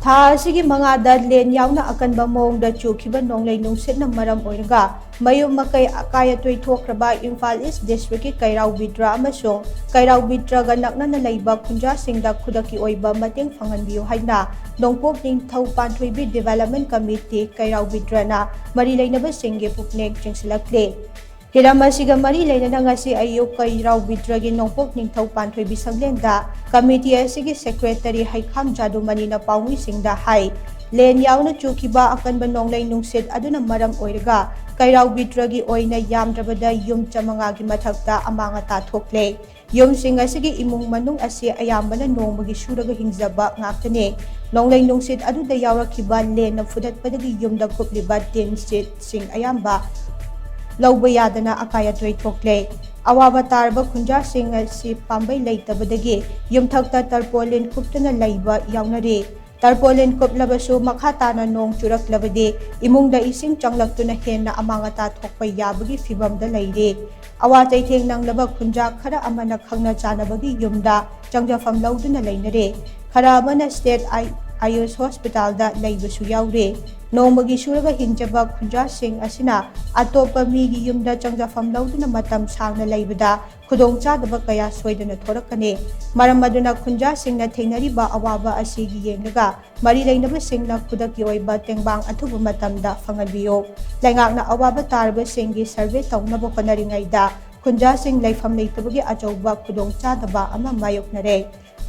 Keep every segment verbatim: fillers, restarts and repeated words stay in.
ꯊꯥ ꯑꯁꯤꯒꯤ ꯃꯉꯥꯗ ꯂꯦꯟ ꯌꯥꯎꯅ ꯑꯀꯟꯕ ꯃꯑꯣꯡꯗ ꯆꯨꯈꯤꯕ ꯅꯣꯡꯂꯩ ꯅꯨꯡꯁꯤꯠꯅ ꯃꯔꯝ ꯑꯣꯏꯔꯒ ꯃꯌꯨꯝ ꯃꯀꯩ ꯑꯀꯥꯏ ꯑꯇꯣꯏ ꯊꯣꯛꯈ꯭ꯔꯕ ꯏꯝꯐꯥꯜ ꯏꯁ ꯗꯤꯁꯇ꯭ꯔꯤꯛꯀꯤ ꯀꯩꯔꯥꯎ ꯕꯤꯗ꯭ꯔ ꯑꯃꯁꯨꯡ ꯀꯩꯔꯥꯎ ꯕꯤꯗ꯭ꯔꯒ ꯅꯛꯅꯅ ꯂꯩꯕ ꯈꯨꯟꯖꯥꯁꯤꯡꯗ ꯈꯨꯗꯛꯀꯤ ꯑꯣꯏꯕ ꯃꯇꯦꯡ ꯐꯪꯍꯟꯕꯤꯌꯨ ꯍꯥꯏꯅ ꯅꯣꯡꯄꯣꯛ ꯅꯤꯡꯊꯧ ꯄꯥꯟꯊꯣꯏꯕꯤ ꯗꯤꯚꯦꯂꯞꯃꯦꯟ ꯀꯃꯤꯇꯤ ꯀꯩꯔꯥꯎ ꯕꯤꯗ꯭ꯔꯅ ꯃꯔꯤ ꯂꯩꯅꯕꯁꯤꯡꯒꯤ ꯄꯨꯛꯅꯤꯡ ꯆꯤꯡꯁꯤꯜꯂꯛꯂꯤ꯫ ꯍꯤꯔꯝ ꯑꯁꯤꯒ ꯃꯔꯤ ꯂꯩꯅꯅ ꯉꯁꯤ ꯑꯌꯨꯛ ꯀꯩꯔꯥꯎ ꯕꯤꯗ꯭ꯔꯒꯤ ꯅꯣꯡꯄꯣꯛ ꯅꯤꯡꯊꯧ ꯄꯥꯟꯊꯣꯏꯕꯤ ꯁꯪꯂꯦꯟꯗ ꯀꯃꯤꯇꯤ ꯑꯁꯤꯒꯤ ꯁꯦꯀ꯭ꯔꯦꯇꯔꯤ ꯍꯩꯈꯥꯝ ꯖꯥꯗꯨꯃꯅꯤꯅ ꯄꯥꯎꯃꯤꯁꯤꯡꯗ ꯍꯥꯏ, ꯂꯦꯟ ꯌꯥꯎꯅ ꯆꯨꯈꯤꯕ ꯑꯀꯟꯕ ꯅꯣꯡꯂꯩ ꯅꯨꯡꯁꯤꯠ ꯑꯗꯨꯅ ꯃꯔꯝ ꯑꯣꯏꯔꯒ ꯀꯩꯔꯥꯎ ꯕꯤꯗ꯭ꯔꯒꯤ ꯑꯣꯏꯅ ꯌꯥꯝꯗ꯭ꯔꯕꯗ ꯌꯨꯝ ꯆꯥꯃꯉꯥꯒꯤ ꯃꯊꯛꯇ ꯑꯃꯥꯡ ꯑꯇꯥ ꯊꯣꯛꯂꯦ꯫ ꯌꯨꯝꯁꯤꯡ ꯑꯁꯤꯒꯤ ꯏꯃꯨꯡ ꯃꯅꯨꯡ ꯑꯁꯤ ꯑꯌꯥꯝꯕꯅ ꯅꯣꯡꯃꯒꯤ ꯁꯨꯔꯒ ꯍꯤꯡꯖꯕ ꯉꯥꯛꯇꯅꯤ꯫ ꯅꯣꯡꯂꯩ ꯅꯨꯡꯁꯤꯠ ꯑꯗꯨꯗ ꯌꯥꯎꯔꯛꯈꯤꯕ ꯂꯦꯟꯅ ꯐꯨꯗꯠꯄꯗꯒꯤ ꯌꯨꯝꯗ ꯀꯨꯞꯂꯤꯕ ꯇꯤꯟ ꯁꯤꯠꯁꯤꯡ ꯑꯌꯥꯝꯕ ꯂꯧꯕ ꯌꯥꯗꯅ ꯑꯀꯥꯏ ꯑꯇꯣꯏ ꯊꯣꯛꯂꯦ꯫ ꯑꯋꯥꯕ ꯇꯥꯔꯕ ꯈꯨꯟꯖꯥꯁꯤꯡ ꯑꯁꯤ ꯄꯥꯝꯕꯩ ꯂꯩꯇꯕꯗꯒꯤ ꯌꯨꯝꯊꯛꯇ ꯇꯔꯄꯣꯂꯤꯟ ꯀꯨꯞꯇꯨꯅ ꯂꯩꯕ ꯌꯥꯎꯅꯔꯤ꯫ ꯇꯔꯄꯣꯂꯤꯟ ꯀꯨꯞꯂꯕꯁꯨ ꯃꯈꯥ ꯇꯥꯅ ꯅꯣꯡ ꯆꯨꯔꯛꯂꯕꯗꯤ ꯏꯃꯨꯡꯗ ꯏꯁꯤꯡ ꯆꯪꯂꯛꯇꯨꯅ ꯍꯦꯟꯅ ꯑꯃꯥꯡ ꯑꯇꯥ ꯊꯣꯛꯄ ꯌꯥꯕꯒꯤ ꯐꯤꯚꯝꯗ ꯂꯩꯔꯦ꯫ ꯑꯋꯥ ꯆꯩꯊꯦꯡ ꯅꯪꯂꯕ ꯈꯨꯟꯖꯥ ꯈꯔ ꯑꯃꯅ ꯈꯪꯅ ꯆꯥꯟꯅꯕꯒꯤ ꯌꯨꯝꯗ ꯆꯪꯖꯐꯝ ꯂꯧꯗꯨꯅ ꯂꯩꯅꯔꯦ꯫ ꯈꯔ ꯑꯃꯅ ꯁ꯭ꯇꯦꯠ ꯑꯥꯏ-, ꯑꯥꯌꯨꯁ ꯍꯣꯁꯄꯤꯇꯥꯜꯗ ꯂꯩꯕꯁꯨ ꯌꯥꯎꯔꯦ꯫ ꯅꯣꯡꯃꯒꯤ ꯁꯨꯔꯒ ꯍꯤꯡꯖꯕ ꯈꯨꯟꯖꯥꯁꯤꯡ ꯑꯁꯤꯅ ꯑꯇꯣꯞꯄ ꯃꯤꯒꯤ ꯌꯨꯝꯗ ꯆꯪꯖꯐꯝ ꯂꯧꯗꯨꯅ ꯃꯇꯝ ꯁꯥꯡꯅ ꯂꯩꯕꯗ ꯈꯨꯗꯣꯡꯆꯥꯗꯕ ꯀꯌꯥ ꯁꯣꯏꯗꯅ ꯊꯣꯔꯛꯀꯅꯤ꯫ ꯃꯔꯝ ꯑꯗꯨꯅ ꯈꯨꯟꯖꯥꯁꯤꯡꯅ ꯊꯦꯡꯅꯔꯤꯕ ꯑꯋꯥꯕ ꯑꯁꯤꯒꯤ ꯌꯦꯡꯂꯒ ꯃꯔꯤ ꯂꯩꯅꯕꯁꯤꯡꯅ ꯈꯨꯗꯛꯀꯤ ꯑꯣꯏꯕ ꯇꯦꯡꯕꯥꯡ ꯑꯊꯨꯕ ꯃꯇꯝꯗ ꯐꯪꯍꯟꯕꯤꯌꯨ꯫ ꯂꯩꯉꯥꯛꯅ ꯑꯋꯥꯕ ꯇꯥꯔꯕꯁꯤꯡꯒꯤ ꯁꯔꯚꯦ ꯇꯧꯅꯕ ꯍꯣꯠꯅꯔꯤꯉꯩꯗ ꯈꯨꯟꯖꯥꯁꯤꯡ ꯂꯩꯐꯝ ꯂꯩꯇꯕꯒꯤ ꯑꯆꯧꯕ ꯈꯨꯗꯣꯡꯆꯥꯗꯕ ꯑꯃ ꯃꯥꯌꯣꯛꯅꯔꯦ꯫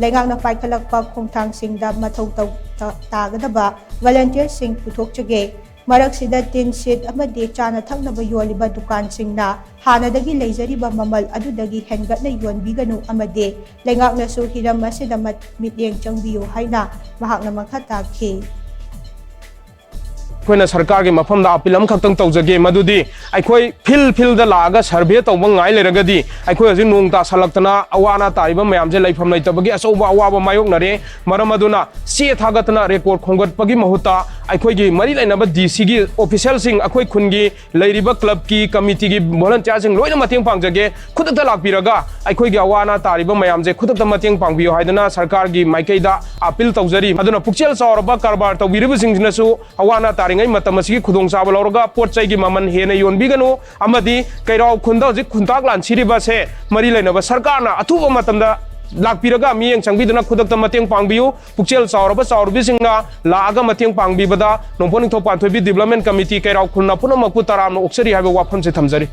ꯂꯩꯉꯥꯛꯅ ꯄꯥꯏꯈꯠꯂꯛꯄ ꯈꯣꯡꯊꯥꯡꯁꯤꯡꯗ ꯃꯊꯧ ꯇꯧ-, ꯇ-, ꯇꯥꯒꯗꯕ ꯚꯣꯂꯨꯟꯇꯤꯌꯔꯁꯤꯡ ꯄꯨꯊꯣꯛꯆꯒꯦ꯫ ꯃꯔꯛꯁꯤꯗ ꯇꯤꯟ ꯁꯤꯠ ꯑꯃꯗꯤ ꯆꯥꯅ ꯊꯛꯅꯕ ꯌꯣꯜꯂꯤꯕ ꯗꯨꯀꯥꯟꯁꯤꯡꯅ ꯍꯥꯟꯅꯗꯒꯤ ꯂꯩꯖꯔꯤꯕ ꯃꯃꯜ ꯑꯗꯨꯗꯒꯤ ꯍꯦꯟꯒꯠꯅ ꯌꯣꯟꯕꯤꯒꯅꯨ ꯑꯃꯗꯤ ꯂꯩꯉꯥꯛꯅꯁꯨ ꯍꯤꯔꯝ ꯑꯁꯤꯗ ꯃꯠ-, ꯃꯤꯠꯌꯦꯡ ꯆꯪꯕꯤꯌꯨ ꯍꯥꯏꯅ ꯃꯍꯥꯛꯅ ꯃꯈꯥ ꯇꯥꯈꯤ꯫ ꯑꯩꯈꯣꯏꯅ ꯁꯔꯀꯥꯔꯒꯤ ꯃꯐꯝꯗ ꯑꯄꯤꯜ ꯑꯃꯈꯛꯇꯪ ꯇꯧꯖꯒꯦ, ꯃꯗꯨꯗꯤ ꯑꯩꯈꯣꯏ ꯐꯤꯜ ꯐꯤꯜꯗ ꯂꯥꯛꯑꯒ ꯁꯔꯚꯦ ꯇꯧꯕ ꯉꯥꯏ ꯂꯩꯔꯒꯗꯤ ꯑꯩꯈꯣꯏ ꯍꯧꯖꯤꯛ ꯅꯣꯡ ꯇꯥꯁꯜꯂꯛꯇꯅ ꯑꯋꯥ ꯑꯅꯥ ꯇꯥꯔꯤꯕ ꯃꯌꯥꯝꯁꯦ ꯂꯩꯐꯝ ꯂꯩꯇꯕꯒꯤ ꯑꯆꯧꯕ ꯑꯋꯥꯕ ꯃꯥꯌꯣꯛꯅꯔꯦ꯫ ꯃꯔꯝ ꯑꯗꯨꯅ ꯆꯦ ꯊꯥꯒꯠꯇꯅ ꯔꯦꯀꯣꯔꯠ ꯈꯣꯝꯒꯠꯄꯒꯤ ꯃꯍꯨꯠꯇ ꯑꯩꯈꯣꯏꯒꯤ ꯃꯔꯤ ꯂꯩꯅꯕ ꯗꯤ ꯁꯤꯒꯤ ꯑꯣꯐꯤꯁꯤꯌꯦꯜꯁꯤꯡ, ꯑꯩꯈꯣꯏ ꯈꯨꯟꯒꯤ ꯂꯩꯔꯤꯕ ꯀ꯭ꯂꯕꯀꯤ, ꯀꯃꯤꯇꯤꯒꯤ ꯚꯣꯂꯟꯇꯤꯌꯥꯔꯁꯤꯡ ꯂꯣꯏꯅ ꯃꯇꯦꯡ ꯄꯥꯡꯖꯒꯦ꯫ ꯈꯨꯗꯛꯇ ꯂꯥꯛꯄꯤꯔꯒ ꯑꯩꯈꯣꯏꯒꯤ ꯑꯋꯥ ꯑꯅꯥ ꯇꯥꯔꯤꯕ ꯃꯌꯥꯝꯁꯦ ꯈꯨꯗꯛꯇ ꯃꯇꯦꯡ ꯄꯥꯡꯕꯤꯌꯨ ꯍꯥꯏꯗꯅ ꯁꯔꯀꯥꯔꯒꯤ ꯃꯥꯏꯀꯩꯗ ꯑꯄꯤꯜ ꯇꯧꯖꯔꯤ꯫ ꯑꯗꯨꯅ ꯄꯨꯛꯆꯦꯜ ꯆꯥꯎꯔꯕ ꯀꯔꯕꯥꯔ ꯇꯧꯕꯤꯔꯤꯕꯁꯤꯡꯁꯤꯅꯁꯨ ꯑꯋꯥ ꯑꯅꯥ ꯇꯥꯔꯤꯉꯩ ꯃꯇꯝ ꯑꯁꯤꯒꯤ ꯈꯨꯗꯣꯡꯆꯥꯕ ꯂꯧꯔꯒ ꯄꯣꯠ ꯆꯩꯒꯤ ꯃꯃꯜ ꯍꯦꯟꯅ ꯌꯣꯟꯕꯤꯒꯅꯨ, ꯑꯃꯗꯤ ꯀꯩꯔꯥꯎ ꯈꯨꯟꯗ ꯍꯧꯖꯤꯛ ꯈꯨꯟꯇꯥꯛ ꯂꯥꯟꯁꯤꯔꯤꯕꯁꯦ ꯃꯔꯤ ꯂꯩꯅꯕ ꯁꯔꯀꯥꯔꯅ ꯑꯊꯨꯕ ꯃꯇꯝꯗ ꯂꯥꯛꯄꯤꯔꯒ ꯃꯤꯠꯌꯦꯡ ꯆꯪꯕꯤꯗꯨꯅ ꯈꯨꯗꯛꯇ ꯃꯇꯦꯡ ꯄꯥꯡꯕꯤꯌꯨ꯫ ꯄꯨꯛꯆꯦꯜ ꯆꯥꯎꯔꯕ ꯆꯥꯎꯔꯕꯤꯁꯤꯡꯅ ꯂꯥꯛꯑꯒ ꯃꯇꯦꯡ ꯄꯥꯡꯕꯤꯕꯗ ꯅꯣꯡꯄꯣꯛ ꯅꯤꯡꯊꯧ ꯄꯥꯟꯊꯣꯏꯕꯤ ꯗꯤꯕ꯭ꯂꯞꯃꯦꯟ ꯀꯃꯤꯇꯤ ꯀꯩꯔꯥꯎ ꯈꯨꯜꯅ ꯄꯨꯝꯅꯃꯛꯄꯨ ꯇꯔꯥꯝꯅ ꯑꯣꯛꯆꯔꯤ ꯍꯥꯏꯕ ꯋꯥꯐꯝꯁꯦ ꯊꯝꯖꯔꯤ꯫